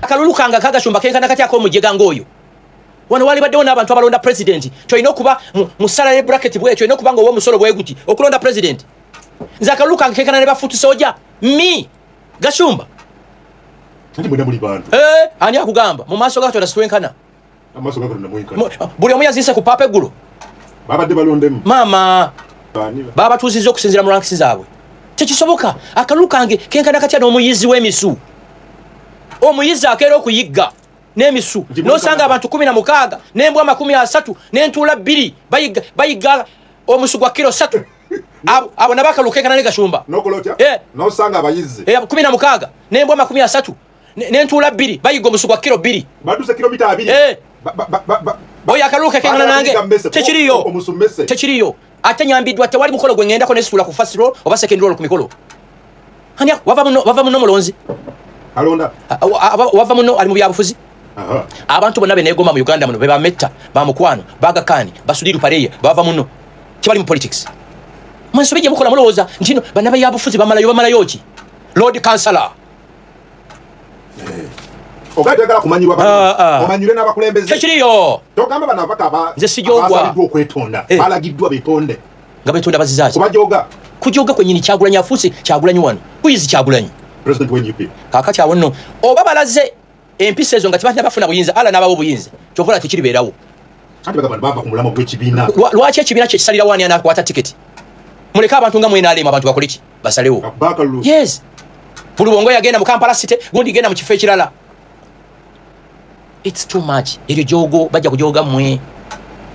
Akalulu kange akagashumba kenkana kati ak'omujega ng'oyo. Wano wali baddewo n'abantu abalonda president. Tolina okuba mu salary bracket bwekyo, olina okuba nga ow'omusolo bwe guti okulonda president. Nze akalulu kange kenkana ne ba foot soldier. Me Gashumba. Anti mwena muli bantu. Ani akugamba mu maaso ga Katonda sitwenkana. Amaaso ga Katonda mwenkana. Buli omu yaziise ku paapa eggulo. Babadde balondemu. Maama babatuuzizza okusinziira mu ranks zaabwe. Tekisoboka. Akalulu kange kenkana katya n'omuyizi w'emisu. Omuyizi akeera okuyigga n'emisu n'osanga abantu 16 n'embwa 30 n'entuula 2 bayigga omusu gwa kilo 3. Abo nabo akalulu kenkana ne Gashumba. N'okola otya? N'osanga abayizi 16 n'embwa 30 n'entuula 2 bayigga omusu gwa kilo 2. Baduse kilomita 2. Oyo akalulu kenkana nange tekiriyo. Tekiriyo. Ate nyambiddwa tewali mukolo gwe ŋŋendako nesituula ku first roll oba second roll ku mikolo. Ani wava muno mulonzi. Alonda. Wava muno ali mu byabufuzi. Abantu bonna beneegomba mu Uganda muno be bametta, bamukwano, bagakani, basudiru pareya, bava muno. Tebali mu politics. Mwensobi gye mukola mulowooza nti no bannabyabufuzi bamalayo ki? Lord Chancellor. Ogaagala kumanyirwa bano. Omanyire n'abakulembeze. Tekiriyo. Togamba bano ababaka aba nze sijogwa. Abasaliddwa okwetonda. Balagiddwa betonde. Nga betonda bazizaaki? Kubajoga. Kujoga kwennyini Kyagulanyi afuuse Kyagulanyi wano. Kuyizi Kyagulanyi. President wa NUP. Kaakati awo nno oba balaze empisa ezo nga tebalina bafuna buyinza, Allah n'abawa obuyinza. Kyova olaba tekiribeerawo. Anti bagamba bava ku mulamwa gw'ekibiina. Lwaki ekibiina kye kisalirawo ani anaakwata tiketi? Muleke abantu nga mwenaalemu abantu bakole ki? Basalewo. Yes. Bulubongo yagenda mu Kampala City, gundi genda mu kifo ekirala. It's too much. Eryo jogo bajja kujoga mmwe.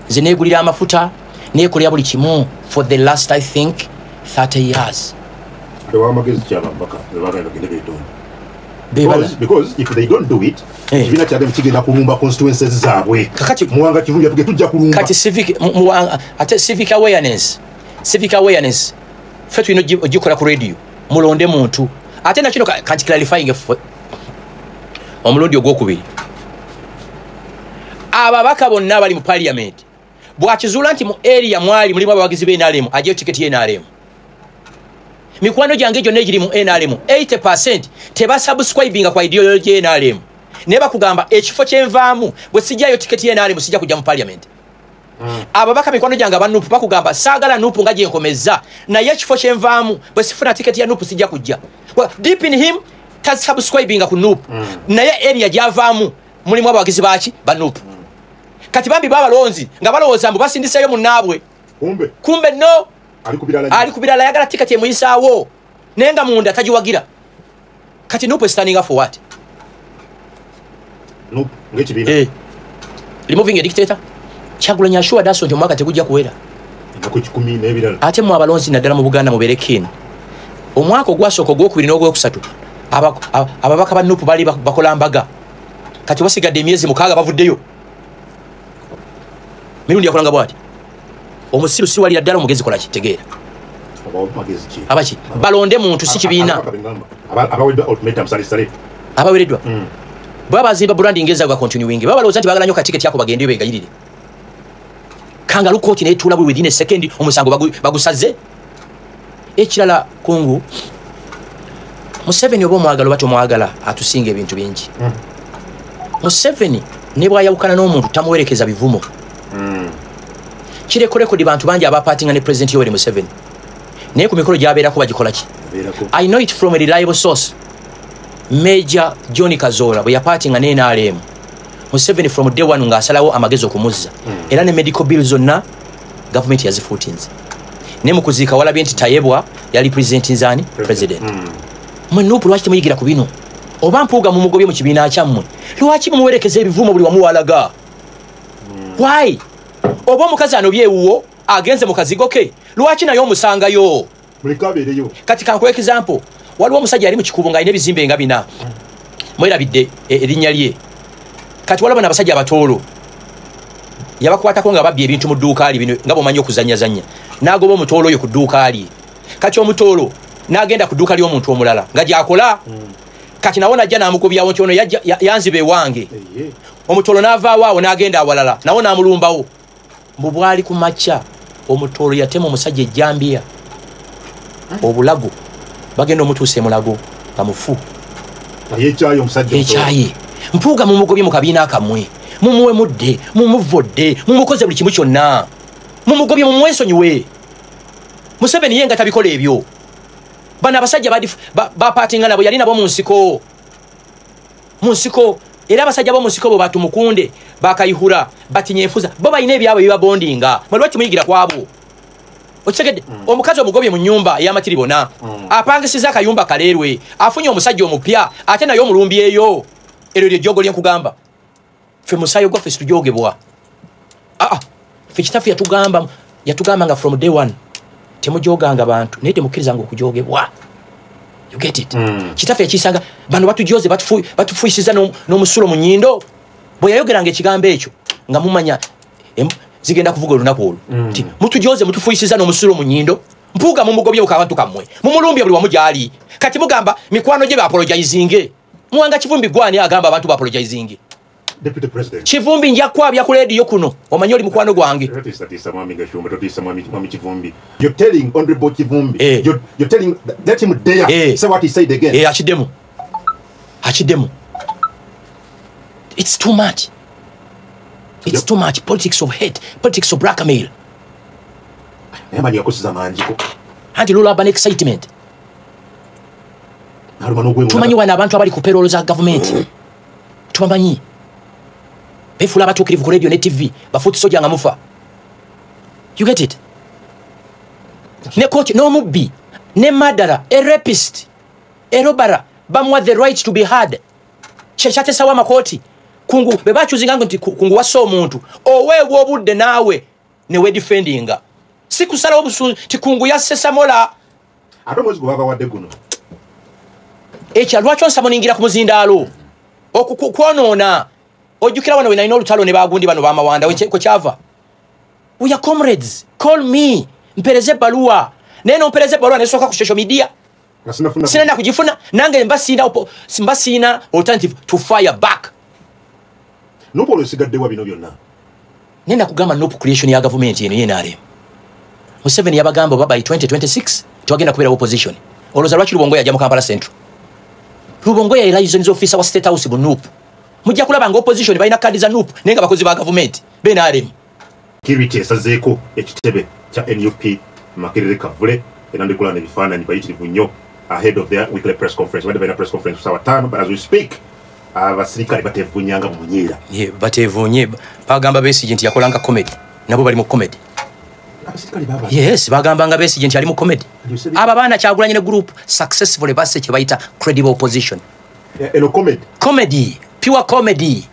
Nze neegulira amafuta, neekolera buli kimu for the last I think 30 years. Because if they don't do it, ekibiina kyagenda kigenda kulumba constituencies zaabwe. Muwanga Kivumbi yatugambye tujja kulumba. Kati civic ate civic awareness. Civic awareness. Ffe tulina ogikola ku radio. Mulonde muntu. Ate nakino kanti clarifying omulundi ogwokubiri. Ababaka bonna abali mu parliament bwakizuula nti mu area mwali mulimu abawagizi b'NRM, ajeyo tiketi y'NRM. Mikwano gyange gyonna egiri mu NRM 80% tebasubscribinga kwa ideology ya NRM. Naye bakugamba ekifo kyenvaamu bwe sijjayo tiketi ya NRM sijja kujja mu parliament. Ababaka mikwano gyange aba NUP bakugamba saagala NUP nga gyenkomezza, naye ekifo kyenvaamu bwe sifuna tiketi ya NUP sijja kujja. Well, deep in him tasubscribinga ku NUP. Naye area gyavaamu mulimu abawagizi baaki ba NUP. Kati bambi babalonzi nga balowooza mbu basindiseeyo munnaabwe. Kumbe no. Ali kubirala yagala tiketi emuyisaawo naye nga munda tagiwagira. Kati NUP is standing up for what? NUP ng'ekibiina. Removing a dictator. Kyagulanyi assured us nti omwaka tegujja kuwera. Ennaku 10 n'ebirala. Ate mmwe abalonzi naddala mu Buganda mubeere keen. Omwaka ogwasooka ogwokubiri n'ogwokusatu ababaka ba NUP bali bakola mbaga. Kati wasigadde emyezi 6 bavuddeyo. Mirundi yakolanga bw'ati. Omusiru si walira ddala omugezi kola kitegeera. Abaki balonde muntu si kibiina. Abawereddwa. Bwe bazimba branding ezaabwe continuing. Baba balowooza nti baagala nnyo ka tiketi ako bagende beegayirire. Kangaroo court n'etuula buli within a second omusango bagusaze. Ekirala kungu Museveni oba omwagala oba tomwagala atusinga ebintu bingi. Museveni ne bw'ayawukana n'omuntu tamuwerekeza bivumo. Kireko rekodi bantu bangi abapatinga ne President Yoweri Museveni. Naye ku mikolo gy'abeerako bagikola ki? I know it from a reliable source. Major John Kazola bwe yapatinga ne NRM. Museveni from day one ng'asalawo amagezi okumuzza. Era ne medical bills zonna government yazifuutinze. Ne mu kuziika walabye nti Tayebwa yali presentinze ani? President. Mwe NUP lwaki temuyigira ku bino? Oba Mpuuga mumugobye mu kibiina kyammwe. Lwaki mumuwerekeza ebivumo buli wamu walaga? Why? Oba omukazi anobye ewuwo agenze mu kazigo ke, lwaki naye omusangayo? Kati kankuwe example. Waliwo omusajja yali mu kikubo ng'alina ebizimbe nga 4. Mwerabidde erinnya lye. Kati waliwo n'abasajja abatoolo. Yabakwatako nga babbye ebintu mu dduuka lye bino nga bw'omanyi okuzannyazannya. N'agoba omutoolo oyo ku dduuka lye. Kati omutoolo n'agenda ku dduuka ly'omuntu omulala nga gy'akola. Kati nawo najja n'amugobyawo nti ono yanziba ewange. Omutoolo n'avaawo awo n'agenda awalala nawo n'amulumbawo. Mbu bwali ku makya omutoolo yatema omusajja ejjambiya obulago bagenda omutuusa emulago nga mufu. Yekyaye omusajja. Yekyaye. Mpuuga mumugobye mu kabiina kammwe, mumuwe mudde, mumuvodde, mumukoze buli kimu kyonna, mumugobye, mumwesonyiwe. Museveni ye nga tabikola ebyo. Bano abasajja bapatinga nabo, yali nabo mu nsiko, mu nsiko. Era abasajja bo mu nsiko bo batumukunde, bakayihura, batinyefuza, bo balina ebyabwe bibabondinga. Mwe lwaki muyigira kwabo? Okitegedde? Omukazi omugobye mu nnyumba ey'amatiribona, apangisiza akayumba kaleerwe, afunye omusajja omupya, ate naye omulumbi eyo. Eryo lye jjogo lye nkugamba. Ffe musaayi gwaffe situjogebwa. Aa, ffe kitaffe yatugamba, yatugamba nga from day one, temujoganga bantu, naye temukkirizanga okujogebwa. You get it? Kitaffe yakisanga bano batujoze, batufuyisiza n'omusulo mu nnyindo. Bwe yayogeranga ekigambo ekyo nga mumanya zigenda kuvuga olunaku olwo. Nti mutujoze, mutufuyisiza n'omusulo mu nnyindo. Mpuuga mumugobye ku abantu kammwe, mumulumbye buli wamu gy'ali. Kati mugamba mikwano gye baapologizinge. Muwanga Kivumbi gwani agamba abantu baapologizinge? Deputy President. Kivumbi nja kwabya ku radio kuno. Omanyi oli mukwano gwange. Totiisa Mwami Gashumba, totiisa Mwami Kivumbi. You're telling Honorable Kivumbi. Eh. You're telling, let him dare say what he said again. Eh, akiddemu. Akiddemu. It's too much. It's too much. Politics of hate, politics of blackmail. Naye manyi yakosiza mangi ko. Anti lula urban excitement. Naluma n'ogwemu. Tumanyi wano abantu abali ku payroll za gavumenti. Tubamanyi. Befuula abatuukirivu ku radio ne TV, bafuuti soja nga mufa. You get it? Ne coach, n'omubbi, ne murderer, a rapist, a robber, bamuwa the right to be heard. Kyekyatesawo amakooti. Kungu, bwe bakyuzinga nti kungu wassa omuntu, oweebwa obudde naawe ne weedefendinga. Si kusalawo busu, ti kungu yasse Samola. Ate omwezi gwe babawadde guno. Ekya lwaki onsamoningira ku muzindaalo? Okukwonoona. Ojjukira wano we nalina olutalo ne bagundi bano b'amawanda, kwe kyava. We are comrades. Call me. Mpereze ebbaluwa. Naye n'ompereza ebbaluwa ne sooka ku social media. Nga sinafuna. Sina kugifuna. Nange mba siina alternative to fire back. Nupu olwo esigaddewa bino byonna? Naye nakugamba NUP creation ya gavumenti eno ye NRM. Museveni yabagamba oba by 2026 tewagenda kubeera opposition. Olowooza lwaki Lubongoya yajja mu Kampala Central? Lubongoya ye liaison officer wa State House mu NUP. Mujja kulaba nga opposition balina kaadi za NUP naye nga bakozi ba gavumenti BNRM. Security esazeeko ekitebe kya NUP Makerere Kavule, era ndikulaba ebifaananyi bayitirivu nnyo ahead of their weekly press conference. Badde balina press conference ku ssaawa 5, but as we speak abasirikale batevuunyanga mu munyiira. Ye, batevuunye, bagamba Besigye nti yakolanga comedy, nabo bali mu comedy. Abasirikale baba. Yes, bagambanga Besigye nti ali mu comedy. Aba baana Kyagulanyi ne group successfully basse kye bayita credible opposition. Eno comedy. Comedy, pure comedy.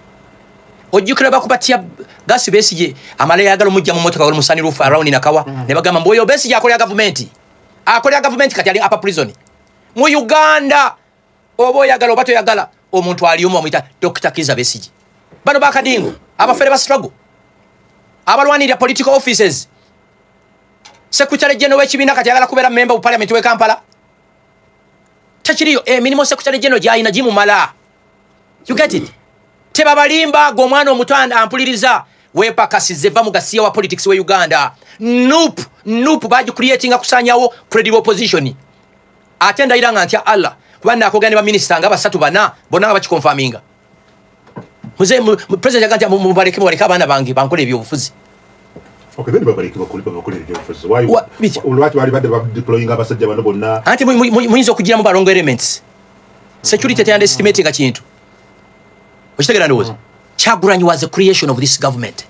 Ojjukira bakubatya gasi Besigye amala yagala omujja mu motoka mu roof around Nakawa, ne bagamba mbu oyo Besigye akolera gavumenti. Akolera gavumenti kati ali upper prison. Mu Uganda oba oyagala oba toyagala omuntu ali omu bamuyita Dr. Kizza Besigye. Bano bakadingo abafere ba struggle, abalwanirira political offices. Secretary General w'ekibiina kati ayagala kubeera member of parliament w'e Kampala. Tekiriyo emirimu Secretary General gy'alina gimumala. You get it? Tebabalimba gwe omwana omuto ampuliriza, weepakasize va mu gasiya wa politics we Uganda. NUP, NUP bagicreatinga kusaanyawo credible opposition. Ate ndayira nga ntya Allah kuba naakogera ne baminisita nga basatu bana bonna nga bakiconfirminga. Muze president yagamba nti mubaleke, mubaleke abaana bange bankole ebyobufuzi. Okay, then babaleke bakole ebyobufuzi. Why lwaki baali badde badeployinga abasajja bano bonna? Anti muyinza okugiramu ba wrong elements. Security te underestimatinga kintu. Okitegeera ndowooza? Kyagulanyi was the creation of this government.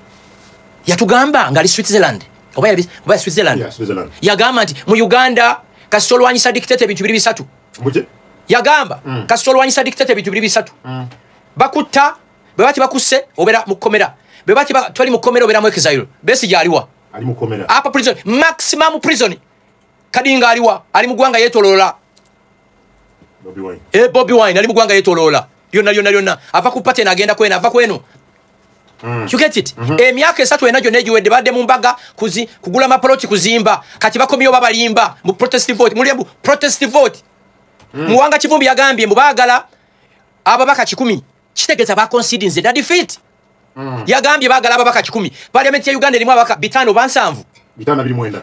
Yatugamba ng'ali Switzerland. Oba Switzerland. Yeah, Switzerland. Yagamba nti mu Uganda kasita olwanyisa dictator ebintu biri bisatu. Mbuki? Yagamba kasita olwanyisa dictator ebintu biri bisatu. Bakutta, bwe bati bakusse obeera mu kkomera. Bwe bati twali mu kkomera obeera mu exile. Besigye aliwa? Ali mu kkomera. Upper prison, maximum prison. Kadinga aliwa? Ali mu ggwanga yeetoloola. Bobi Wine. Bobi Wine ali mu ggwanga yeetoloola. Lyonna lyonna lyonna. Ava ku party n'agenda kweno, ava kweno. You get it? Emyaka 3 ena gyonna egiwedde badde mu mbaga kugula amapoloti kuzimba. Kati bakomyewo babalimba mu protest vote. Muli mbu protest vote. Muwanga Kivumbi yagambye mbu baagala ababaka 100. Kitegeeza baconcedinze the defeat. Yagambye baagala ababaka 100. Parliament ya Uganda erimu ababaka 5 oba 7. 529.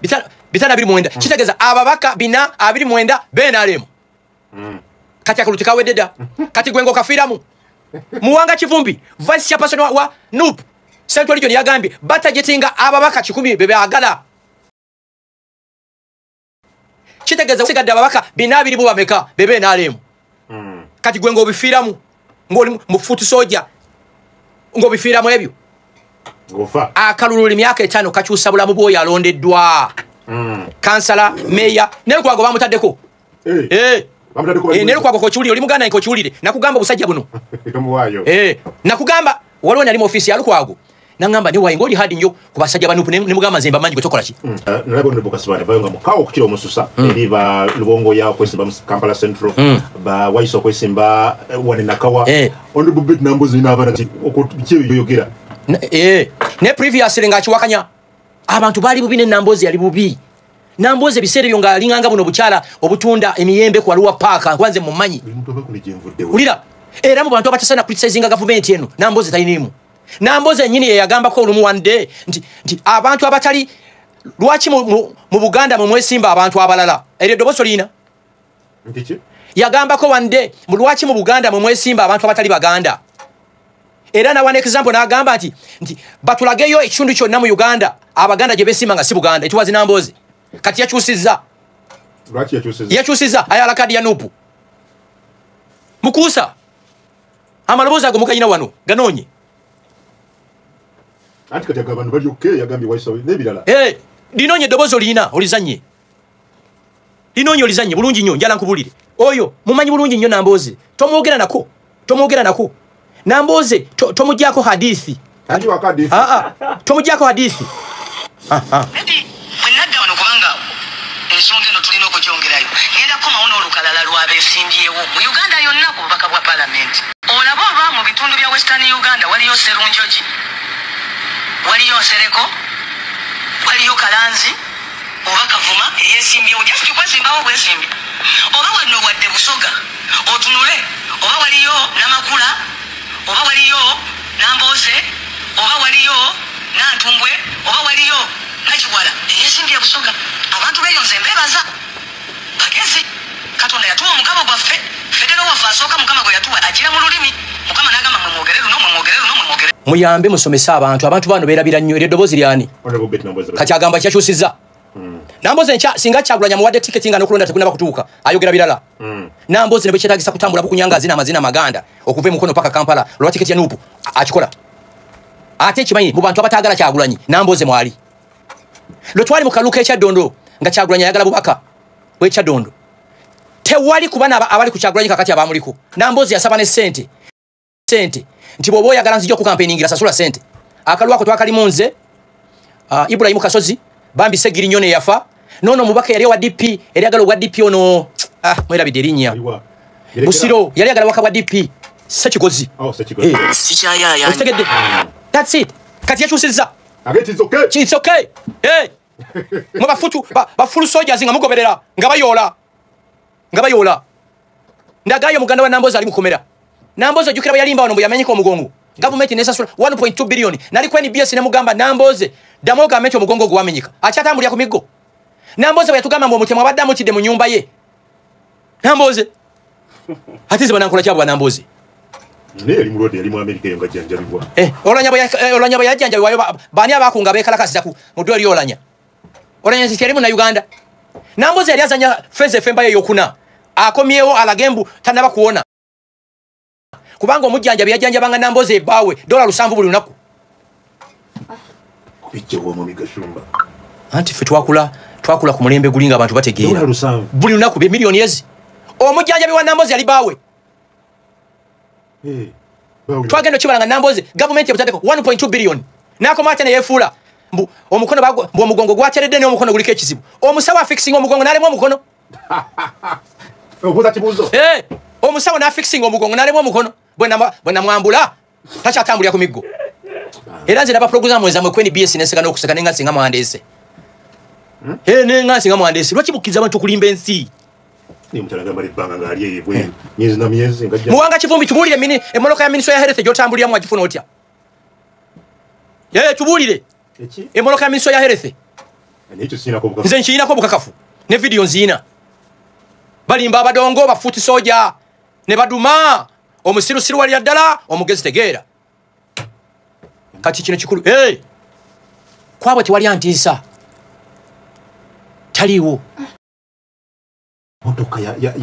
529. Kitegeeza ababaka 429 BNRM. Kati akalulu tekawedde dda. Kati gwe ng'okafiiramu. Muwanga Kivumbi, vice chairperson wa NUP Central Region yagambye batajetinga ababaka 10 be baagala. Kitegeeza kusigadde ababaka 200 bameka bebe NRM. Kati gwe ng'obifiiramu ng'oli mu foot soldier ng'obifiiramu ebyo. Ngofa. Akalulu emyaka 5 kakyusa bulamu bw'oyo alondeddwa. Kansala, meya, ne Lukwago bamutaddeko. Ne Lukwago kokiwulire, oli muganda nkokiwulire. Nakugamba obusajja buno. Nakugamba waliwo nali mu ofiisi ya Lukwago. Nangamba ne wayi ng'oli hadi nnyo ku basajja ba NUP ne mugamba nze mbamanyi gwe tokola ki. Nalaba Honorable Kasibante vayo nga mukawo okukira omususa eri ba Lubongo ya okwesimba mu Kampala Central, ba Waiso okwesimba wane Nakawa. Honorable Betty Nambooze n'abaana ki ebyo. Ne previously ng'akiwakanya abantu baali bubi ne Nambooze yali bubi. Nambooze ebiseera ebyo ng'alinganga buno bukyala obutunda emiyembe ku Arua Park kwanze mumanyi. Wulira era mu bantu abatasana criticizinga gavumenti eno Nambooze taliniimu. Nambooze yennyini ye yagambako olumu one day nti abantu abatali lwaki mu Buganda mwe mwesimba abantu abalala. Eryo eddoboozi lina. Yagambako one day mu lwaki mu Buganda mwe mwesimba abantu abatali Baganda. Era na one example n'agamba nti batulageyo ekitundu kyonna mu Uganda Abaganda gye beesimba nga si Buganda. It was Nambooze. Kati yakyusizza. Lwaki yakyusizza? Yakyusizza ayala kadi ya NUP. Mukuusa amaloboozi ago mukayina wano ganoonye. Anti kati agamba bali okay yagambye Waiso n'ebirala. Linoonye eddoboozi olina olizannye. Linoonye olizannye bulungi nnyo njala nkubulire. Oyo mumanyi bulungi nnyo Nambooze. Tomwogera nako. Tomwogera nako. Nambooze tomugyako hadithi. Anti wakadithi. Tomugyako hadithi. Bwe nadda wano kubanga ensonga eno tulina okugyongerayo. Ngenda kukomawo n'olukalala lw'abeesimbyewo mu Uganda yonna ku bubaka bwa paalamenti. Olaba oba mu bitundu bya Western Uganda waliyo Serunjogi, waliyo Nsereko, waliyo Kalanzi oba Kavuma eyeesimbyewo just kwesimbawo bwesimbi. Oba wano wadde Busoga otunule oba waliyo Namakula oba waliyo Nambooze oba waliyo Nantumbwe oba waliyo Nakiwala eyeesimbye Busoga. Abantu beeyo nze mbeebaza bagezi. Katonda yatuwa omugabo gwaffe, federo waffe asooka Mukama gwe yatuwa agira mu lulimi. Mukama n'agamba mwe mwogere luno, mwe mwogere luno, mwe mwogere. Muyambe musomese abantu, abantu bano beerabira nnyo. Eryo eddoboozi lyani? Kati agamba kyakyusizza. Nambooze nkya singa Kyagulanyi amuwadde tiketi nga n'okulonda tekunaba kutuuka ayogera birala. Nambooze ne bwe kyetaagisa kutambula bukunyanga azina amazina amaganda okuva e Mukono paka Kampala olwa tiketi ya NUP akikola. Ate ekimanyi mu bantu abataagala Kyagulanyi Nambooze mwali. Lwe twali mu kalulu k'Ekyaddondo nga Kyagulanyi ayagala bubaka bw'Ekyaddondo. Tewali kuba abali ku Kyagulanyi kakati abamuliko. Nambooze yasaba ne ssente. Ssente nti bw'oba oyagala nzija okukampeiningira sasula ssente. Akalulu ako twakalimu nze, Ibrahim Kasozi, Bambi Segirinnyo ne yafa. Nono omubaka yali owa DP, yali ayagala obwa DP ono, mwerabidde erinnya. Busiro yali ayagala waka bwa DP, Ssekigozi. Okitegedde? That's it. Kati yakyusizza. It's okay. It's okay. Mwe bafutu ba full soldiers nga mugoberera nga bayoola. Nga bayoola. Ndagayo muganda wa Nambooze ali mukomera. Nambooze ojjukira bwe yalimba wano bwe yamenyeka omugongo. Gavumenti nesasula 1.2 billion. Nali ku NBS ne mugamba Nambooze ddamu ogambe nti omugongo gwe wamenyeka. Akyatambulira ku miggo. Nambooze bwe yatugamba mbu omutemu abadde amutidde mu nnyumba ye. Nambooze. Ate nze banankola ki abo ba Nambooze? Naye yali mulwadde, yali mu Amerika eyo nga ajjanjabibwa. Olanya bwe yajjanjabibwayo baani abaakunga beekalakasiza mu ddwaliro Olanya? Olanya nti yali Munnayuganda. Nambooze yali azannya phase efembayo ey'okuna. Akomyewo alage mbu tannaba kuwona. Kubanga omujjanjabi yajjanjabanga Nambooze ebbaawe $7 buli lunaku. Anti ffe twakula ku mulembe guli nga abantu bategeera. Buli lunaku bye miliyoni ezi. Omujjanjabi wa Nambooze yali bbaawe. Twagenda okibala nga Nambooze gavumenti ebutaddeko 1.2 billion. N'akoma ate ne yeefuula mbu omukono mbu omugongo gwateredde naye omukono guliko ekizibu. Omusawo afikisinga omugongo n'alemwa omukono. Omusawo n'afikisinga omugongo n'alemwa omukono. Bwe namwambula takyatambulira ku miggo. Era nze naba programu ezammwe ku NBS nenseka n'okuseka nenga singa mwandeese. Nenga singa mwandeese. Lwaki mukkiriza abantu okulimba ensi? Muwanga Kivumbi tubuulire emmotoka ya Ministry ya Health gy'otambuliramu wagifuna otya? Tubuulire emmotoka ya Ministry ya Health. Nze nkirinako obukakafu ne vidiyo nziina. Balimba abadongo bafuuti soja ne baduma. Omusirusiru walira ddala, omugezi tegeera. Kati kino kikulu. Hey! Kwabwe tewali antiisa. Taliiwo.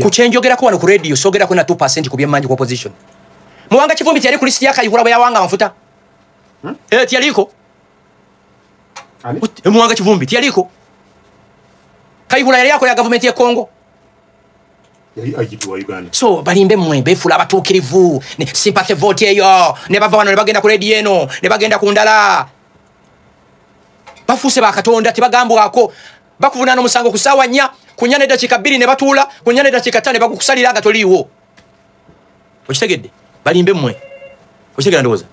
Ku kyenjogerako wano ku radio, soogerako na 2% ku byemmanyi ku opposition. Muwanga Kivumbi teyali ku lisiti ya Kayihura bwe yawanga amafuta. Teyaliko. Muwanga Kivumbi teyaliko. Kayihura yali akolera gavumenti y'e Congo. So balimbe mmwe beefuula abatuukirivu, sympathy vote eyo, ne bava wano ne bagenda ku radio eno, ne bagenda ku ndala. Bafuuse bakatonda, tebagambwako. Bakuvunaana omusango ku ssaawa 4, ku 4:02 ne batuula, ku 4:05 ne bagukusalira nga toliiwo. Okitegedde? Balimbe mmwe. Okitegera ndowooza?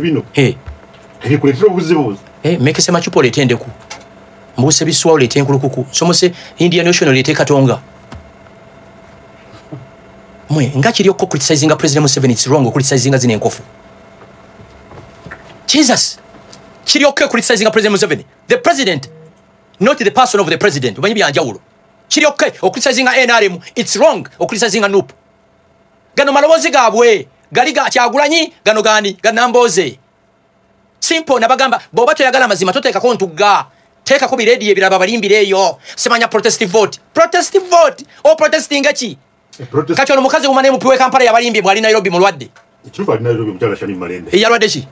Bino. Ebikuleetera obuzibu. Mekese macupa oleete endeku. Mbuuse biswa oleete enkulukuku. Nsomose Indian Ocean oleete Katonga. Mwe nga kiri okko criticizinga President Museveni, it's wrong criticizinga zino enkofu. Jesus! Kiri okko criticizinga President Museveni. The president, not the person of the president. Omanyi byanjawulo. Kiri okko criticizinga NRM, it's wrong criticizinga NUP. Gano maloboozi gaabwe gali ga Kyagulanyi, gano gani ganamboze. Simple. Nabagamba bw'oba toyagala mazima toteekako ntugga, teekako birediyo ebiraba balimbireeyo. Simanya protest vote. Protest vote o protestinga ki? Kati ono mukazi wumane MP w'e Kampala yabalimbye bw'ali Nairobi mulwadde. Yalwadde ki?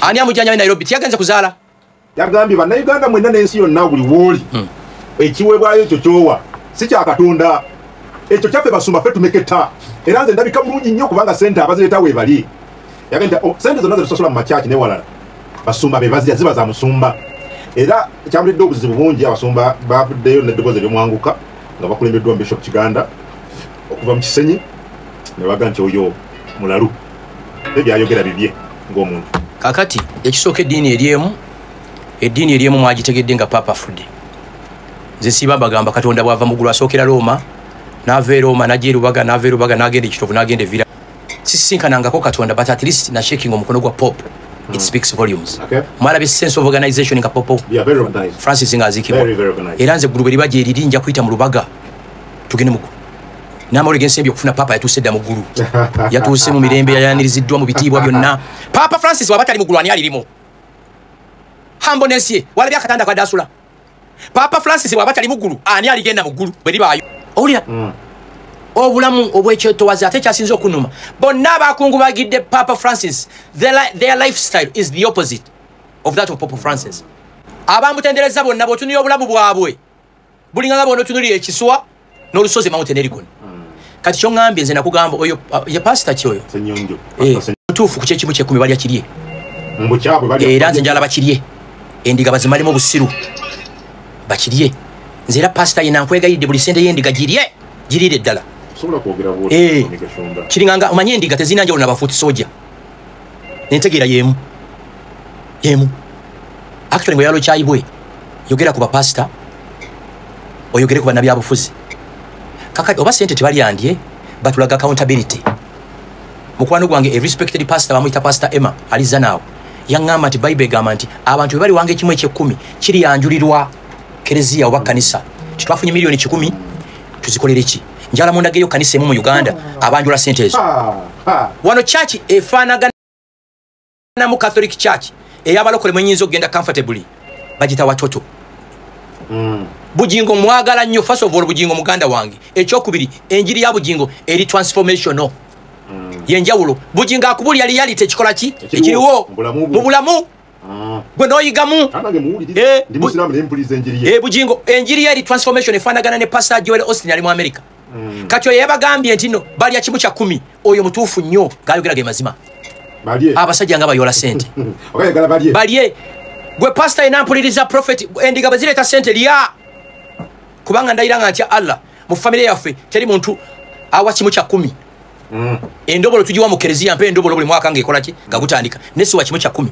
Ani amujjanjabye Nairobi? Tiyagenze kuzaala. Yagambye bannayuganda mwenna n'ensi yonna buli wooli ekiweebwayo ekyo kyowa si kya Katonda, ekyo kyaffe basumba ffe tumeketa. Era nze ndabika bulungi nnyo kubanga sente abazireeta weebali. Yagambye nti sente zonna zetusasula mu makyaki n'ewalala basumba be bazirya, ziba za musumba. Era kyamuleetedde obuzibu bungi, abasumba bavuddeyo n'eddoboozi eryomwanguka nga bakulembeddwa Bishop Kiganda okuva mu Kisenyi ne bagamba nti oyo mulalu, ebyayogera bibye ng'omuntu. Kakati ekisooka eddiini eri emu mwagitegedde nga Papa afudde. Nze siba mbagamba Katonda bw'ava mu ggulu asookera Roma, n'ava e Roma n'ajja e Rubaga, n'ava e Rubaga n'agenda e Kitovu, n'agenda e Vira. Sisisinkanangako Katonda, but at least na shaking omukono gwa Pope, it speaks volumes. Mwalabye sense of organization nga Pope Francis ng'aziikibwa. Era nze eggulu bwe liba gye riri nja kuyita mu Lubaga tugende mu ggulu. N'amawulire g'ensimbi okufuna Papa yatuuse dda mu ggulu, yatuuse mu mirembe, yayaniriziddwa mu bitiibwa byonna. Papa Francis bw'aba tali mu ggulu ani alirimu? Humbleness ye, walabye akatanda kwadde asula. Papa Francis bw'aba tali mu ggulu ani aligenda mu ggulu bwe libaayo? Owulira obulamu obwekyetowaze. Ate kyasinze okunuma, bonna abakungubagidde Papa Francis, their lifestyle is the opposite of that of Pope Francis. Abamutendereza bonna bw'otunulira obulamu bwabwe bulinganga bwonna otunulira ekiswa n'olusozi Mountain Elgon. Kati kyoŋŋambye nze nakugamba oyo ye pasita ki oyo mutuufu ku kyekimu kyekumi balya kirye, era nze njala bakirye, endiga bazimalemu obusiru bakirye. Nze era pasita yena nkwegayiridde buli sente y'endiga girye, giriire ddala. Kiringanga omanye endiga tezirina njawulo nabafuuti soja, nentegeera yemu yemu. Actually ngwe kyayibwe yogera ku bapasita, oyogere ku bannabyabufuzi. Kakati oba sente tebalyandye, batulaga accountability. Mukwano gwange a respected pastor bamuyita Pastor Emma aliza naawe yaŋŋamba nti Bayibuli egamba nti abantu bwe baliwanga ekimu ekyekumi kiriyanjulirwa kereziya oba kanisa, titwafunye 100,000,000 tuzikolere ki? Njala mundageyo kanisa emu mu Uganda abanjula sente ezo. Wano church efaanaganamu Catholic Church ey'abalokole mwenyinza okugenda comfortably, bagita Watoto. Bujingo mwagala nnyo. First of all, Bujingo muganda wange. Ekyokubiri, enjiri ya Bujingo eri transformational, yenjawulo. Bujingo akubulya reality, ekikola ki ekiriwo mu bulamu gwe n'oyigamu. Bujingo enjiri ye eri transformation, efaanagana ne Pastor Joel Osteen ali mu America. Kati oyo yabagambye nti no balya 1/10, oyo mutuufu nnyo, gayogera ge mazima. Abasajja nga bayola sente balye. Gwe pasita yena mpuliriza, prophet, endiga bwe zireeta sente lya, kubanga ndayira nga ntya Allah, mu famire yaffe teri muntu awa 1/10. Endobolo tugiwa mu kereziya, mpe endobolo buli mwaka ng'ekola ki nga gutandika, nesiwa 1/10.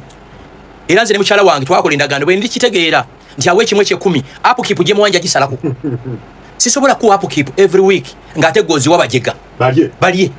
Era nze ne mukyala wange twakola endagaano, bwe ndikitegeera nti awa 1/10, upkeep gye muwanja gisalako. Sisobola kuwa upkeep every week ng'ate goziwa bajega balye.